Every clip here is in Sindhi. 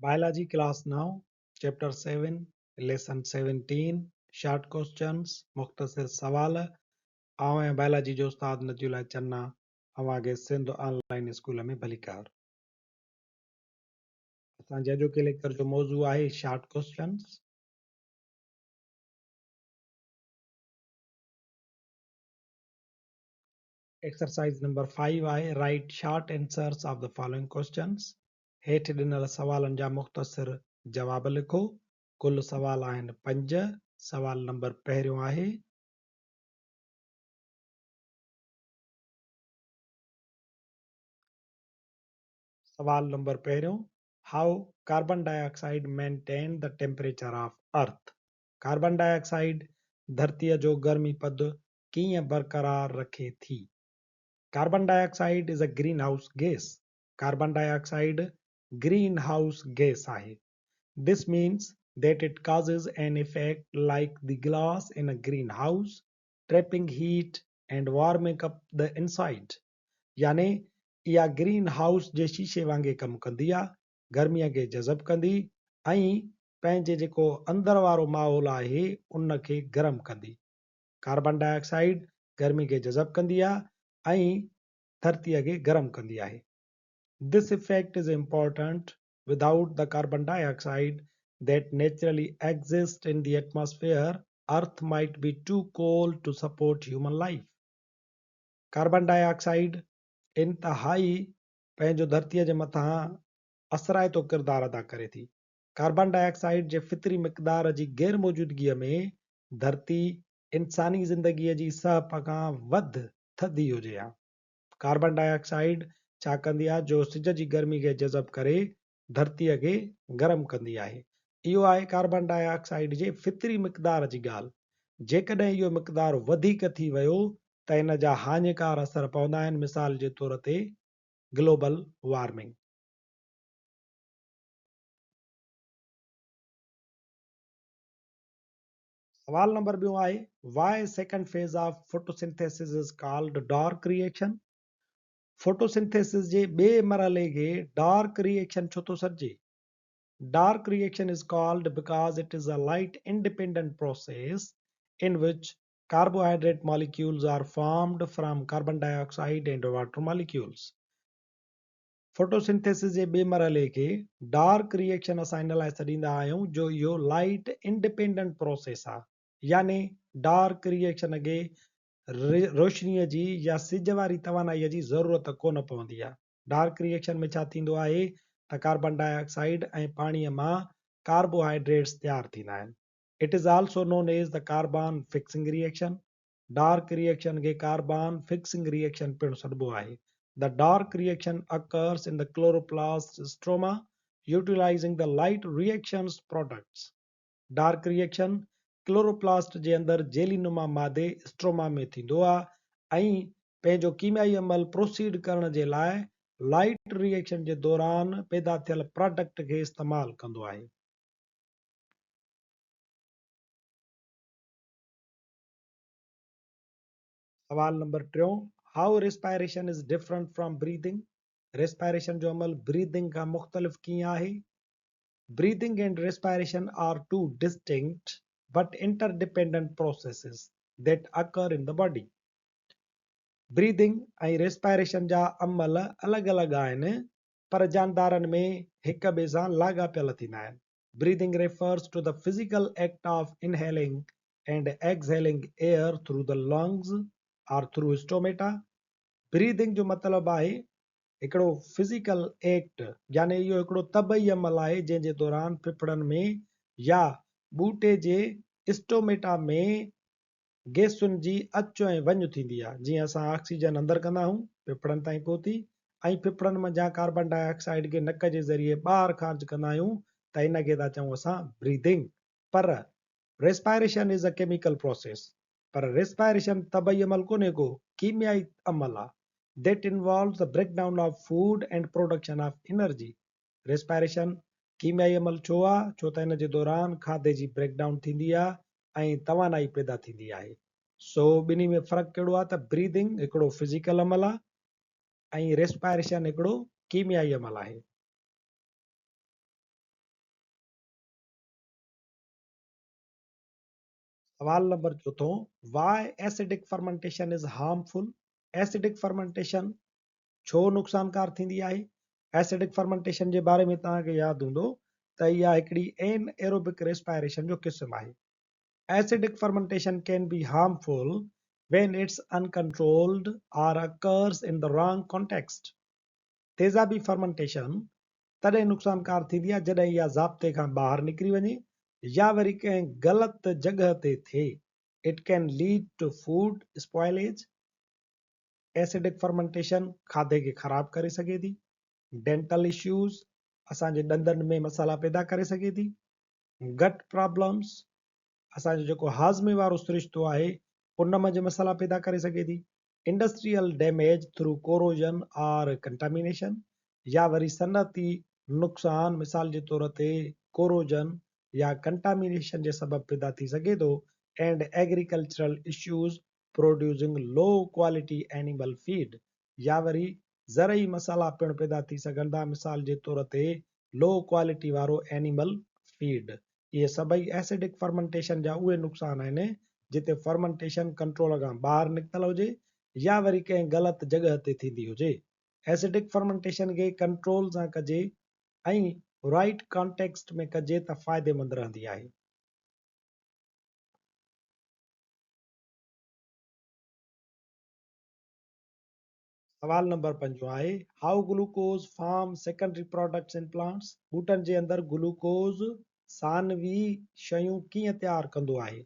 Biology class 9 chapter 7 lesson 17 short questions مختصر سوال آئون آهيان بائلاجي جو استاد نجي الله چنا اوهان کي سنڌ آن لائين اسڪول ۾ ڀليڪار. اسان جي اڄوڪي ليڪچر جو موضوع آهي شارٽ ڪوسچنس. ايڪسرسائيز نمبر 5 آهي write short answers of the following questions هيٺ ڏنل سوالن جا مختصر جواب لکو. ڪل سوال آهن پنج. سوال نمبر پهريون آهي. سوال نمبر پهريون، How carbon dioxide maintain the temperature of earth? Carbon dioxide ڌرتيء جو گرمي پد ڪيئن برقرار رکي ٿي؟ Carbon dioxide is a greenhouse gas. Carbon dioxide greenhouse gas آهي. This means that it causes an effect like the glass in a greenhouse, trapping heat and warming up the inside. يعني اها گرين هائوس جي شيشي وانگي ڪم ڪندي آ، گرميء کي جذب ڪندي ۽ پنهنجي جيڪو اندر وارو ماحول آهي ان کي گرم ڪندي. ڪاربان ڊاء آڪسائيڊ گرمي کي جذب ڪندي آ ۽ ڌرتيء کي گرم ڪندي آهي. This effect is important, without the carbon dioxide that naturally exists in the atmosphere, earth might be too cold to support human life. Carbon dioxide انتهائي پنهنجو ڌرتيء جي مٿان اثرائتو ڪردار ادا ڪري ٿي. ڪاربان ڊاء آڪسائيڊ جي فطري مقدار جي غير موجودگيء ۾ ڌرتي انساني زندگيء جي سهپ کان وڌ ٿڌي هجي ها. ڪاربان ڊاء آڪسائيڊ ڇا ڪندي آهي جو سج جي گرمي کي جذب ڪري ڌرتيء کي گرم ڪندي آهي. اهو آهي ڪاربان ڊاء آڪسائيڊ جي فطري مقدار جي ڳالهه. جيڪڏهن اهو مقدار وڌيڪ ٿي ويو ته ان جا هاڃيڪار اثر پوندا آهن مثال جي طور تي گلوبل وارمنگ. سوال نمبر ٻيون آهي، Why second phase of photosynthesis is called dark reaction؟ Photosynthesis جي ٻئي مرحلي کي ڊارڪ ري ايڪشن ڇو ٿو سڏجي؟ Dark reaction is called because it is a light independent process in which carbohydrate molecules are formed from carbon dioxide and water molecules. Photosynthesis جي ٻئي مرحلي کي ڊارڪ ري ايڪشن اسان ان لاء سڏيندا آهيون جو اهو لائيٽ انڊيپينڊنٽ پروسيس آهي يعني ڊارڪ ري ايڪشن کي روشنيء جي يا سج واري توانائيء جي ضرورت ڪونه پوندي آهي. ڊارڪ ري ايڪشن ۾ ڇا ٿيندو آهي ته ڪاربان ڊاء آڪسائيڊ ۽ پاڻيء مان ڪاربوهائيڊريٽس تيار ٿيندا آهن. It is also known as the carbon fixing reaction. Dark reaction کي ڪاربان فڪسنگ ري ايڪشن پڻ سڏبو آهي. The dark reaction occurs in the chloroplast stroma utilizing the light reactions products. Dark reaction chloroplast جي اندر جيلي نما مادي اسٽروما ۾ ٿيندو آهي ۽ پنهنجو ڪيميائي عمل پروسيڊ ڪرڻ جي لاء لائيٽ ري ايڪشن جي دوران پيدا ٿيل پراڊڪٽ کي استعمال ڪندو آهي. سوال نمبر ٽيون، How respiration is different from breathing؟ Respiration جو عمل بريدنگ کان مختلف ڪيئن آهي؟ Breathing and respiration are two distinct but interdependent processes that occur in the body. Breathing ۽ respiration جا عمل الڳ الڳ آهن پر جاندارن ۾ هڪ ٻئي سان لاڳاپيل ٿيندا آهن. Breathing refers to the physical act of inhaling and exhaling air through the lungs or through stomata. Breathing جو مطلب آهي هڪڙو فزيڪل ايڪٽ يعني اهو هڪڙو طبعي عمل آهي جنهن جي دوران ڦڦڙن ۾ يا ٻوٽي جي اسٽوميٽا ۾ گئسن جي اچ ۽ وڃ ٿيندي آهي، جيئن اسان آڪسيجن اندر ڪندا آهيون، ڦڦڙن تائين پهتي ۽ ڦڦڙن منجهان ڪاربان ڊاء آڪسائيڊ کي نڪ جي ذريعي ٻاهر خارج ڪندا آهيون ته ان کي ٿا چئون اسان breathing. Per respiration is a chemical process per respiration طبعي عمل ڪونهي ڪو ڪيميائي عمل آهي that involves the breakdown of food and production of energy. Respiration ڪيميائي عمل ڇو آ؟ ڇو ته ان جي دوران کاڌي جي بريڪ ڊائون ٿيندي آ ۽ توانائي پيدا ٿيندي آهي. سو ٻنهي ۾ فرق ڪهڙو آ ته بريدنگ هڪڙو فزيڪل عمل آ ۽ ريسپائريشن هڪڙو ڪيميائي عمل آهي. سوال نمبر چوٿون، Why acidic fermentation is harmful؟ Acidic fermentation ڇو نقصانڪار ٿيندي آهي؟ ايسڊڪ فرمنٽيشن جي باري ۾ توهان کي ياد هوندو ته اها هڪڙي اين ايروبڪ ريسپائريشن جو قسم آهي. Acidic fermentation can be harmful when it's uncontrolled or occurs in the wrong context. تيزابي فرمنٽيشن تڏهن نقصانڪار ٿيندي آهي جڏهن اها ضابطي کان ٻاهر نڪري وڃي يا وري ڪنهن غلط جڳهه تي ٿئي. It can lead to food spoilage. Acidic fermentation کاڌي کي خراب ڪري سگهي ٿي. ڊينٽل اشوز اسان جي ڏندن ۾ مسئلا پيدا ڪري سگهي ٿي. گٽ پرابلمز اسان جو جيڪو هاضمي وارو سرشتو آهي ان منجهه مسئلا پيدا ڪري سگهي ٿي. Industrial damage through corrosion or contamination يا وري صنعتي نقصان مثال جي طور تي ڪوروجن يا ڪنٽامينيشن جي سبب پيدا ٿي سگهي ٿو and agricultural issues producing low quality animal feed يا وري زرعي مسئلا پڻ پيدا ٿي سگهن ٿا مثال جي طور تي لو ڪوالٽي وارو اينيمل فيڊ. اهي سڀئي ايسڊڪ فرمنٽيشن جا اهي نقصان آهن جتي فرمنٽيشن ڪنٽرول کان ٻاهر نڪتل هجي يا وري ڪنهن غلط جڳهه تي ٿيندي هجي. ايسڊڪ فرمنٽيشن کي ڪنٽرول سان ڪجي ۽ رائيٽ ڪانٽيڪسٽ ۾ ڪجي ته فائديمند رهندي آهي. سوال نمبر پنجون آهي، How glucose form secondary products in plants؟ ٻوٽن جي اندر گلوڪوز ثانوي شيون ڪيئن تيار ڪندو آهي؟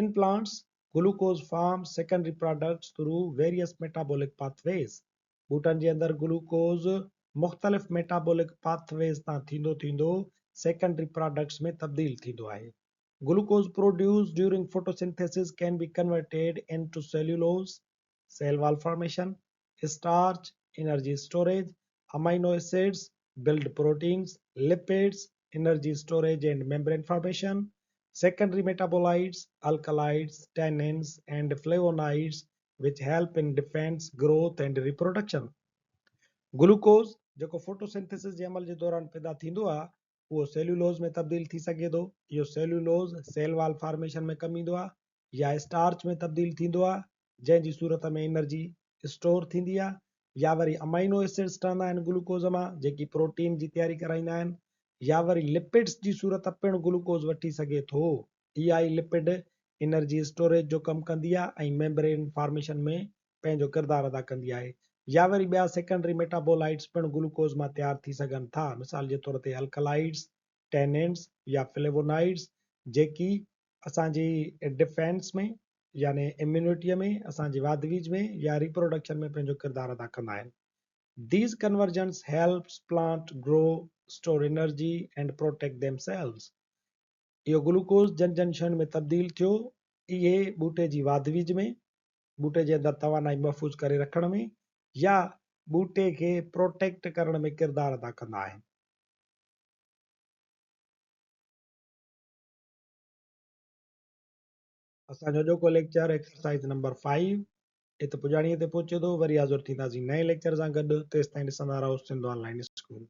In plants, glucose forms secondary products through various metabolic pathways. ٻوٽن جي اندر گلوڪوز مختلف ميٽابولڪ پاٿ ويز تان ٿيندو ٿيندو سيڪنڊري پراڊڪٽس ۾ تبديل ٿيندو آهي. Glucose produced during photosynthesis can be converted into cellulose, cell wall formation, starch, energy storage, amino acids, build proteins, lipids, energy storage and membrane formation, secondary metabolites, alkaloids, tannins and flavonoids which help in defense, growth and reproduction. Glucose جيڪو فوٽوسنٿيسس جي عمل جي دوران پيدا ٿيندو آهي اهو سيلولوز ۾ تبديل ٿي سگهي ٿو. اهو سيلولوز سيل وال فارميشن ۾ ڪم ايندو آهي يا اسٽارچ ۾ تبديل ٿيندو آهي جنهن جي صورت ۾ انرجي اسٽور ٿيندي آهي يا وري امائنو ايسڊس ٺهندا آهن گلوڪوز مان جيڪي پروٽين جي تياري ڪرائيندا آهن يا وري لپڊس جي صورت پڻ گلوڪوز وٺي سگهي ٿو. اها ئي لپڊ انرجي اسٽوريج جو ڪم ڪندي آهي ۽ ميمبرين فارميشن ۾ پنهنجو ڪردار ادا ڪندي آهي يا وري ٻيا سيڪنڊري ميٽابولائيٽس پڻ گلوڪوز مان تيار ٿي سگهن ٿا مثال جي طور تي الڪلائيڊس، ٽيننز يا فليوونائيڊس جيڪي اسان جي ڊفينس ۾ يعني اميونٽيء ۾، اسان جي واڌ ويجهه ۾ يا ريپروڊڪشن ۾ پنهنجو ڪردار ادا ڪندا آهن. These conversions helps plant grow, store energy and protect themselves. اهو گلوڪوز جن جن شين ۾ تبديل ٿيو، اهي ٻوٽي جي واڌ ويجهه ۾، ٻوٽي جي اندر توانائي محفوظ ڪري رکڻ ۾ يا ٻوٽي کي پروٽيڪٽ ڪرڻ ۾ ڪردار ادا ڪندا آهن. اسان جو اڄوڪو ليڪچر ايڪسرسائيز نمبر فائيو هت پڄاڻيء تي پهچي ٿو. وري حاضر ٿينداسين نئين ليڪچر سان گڏ. تيستائين ڏسندا رهو سنڌ آن لائين اسڪول.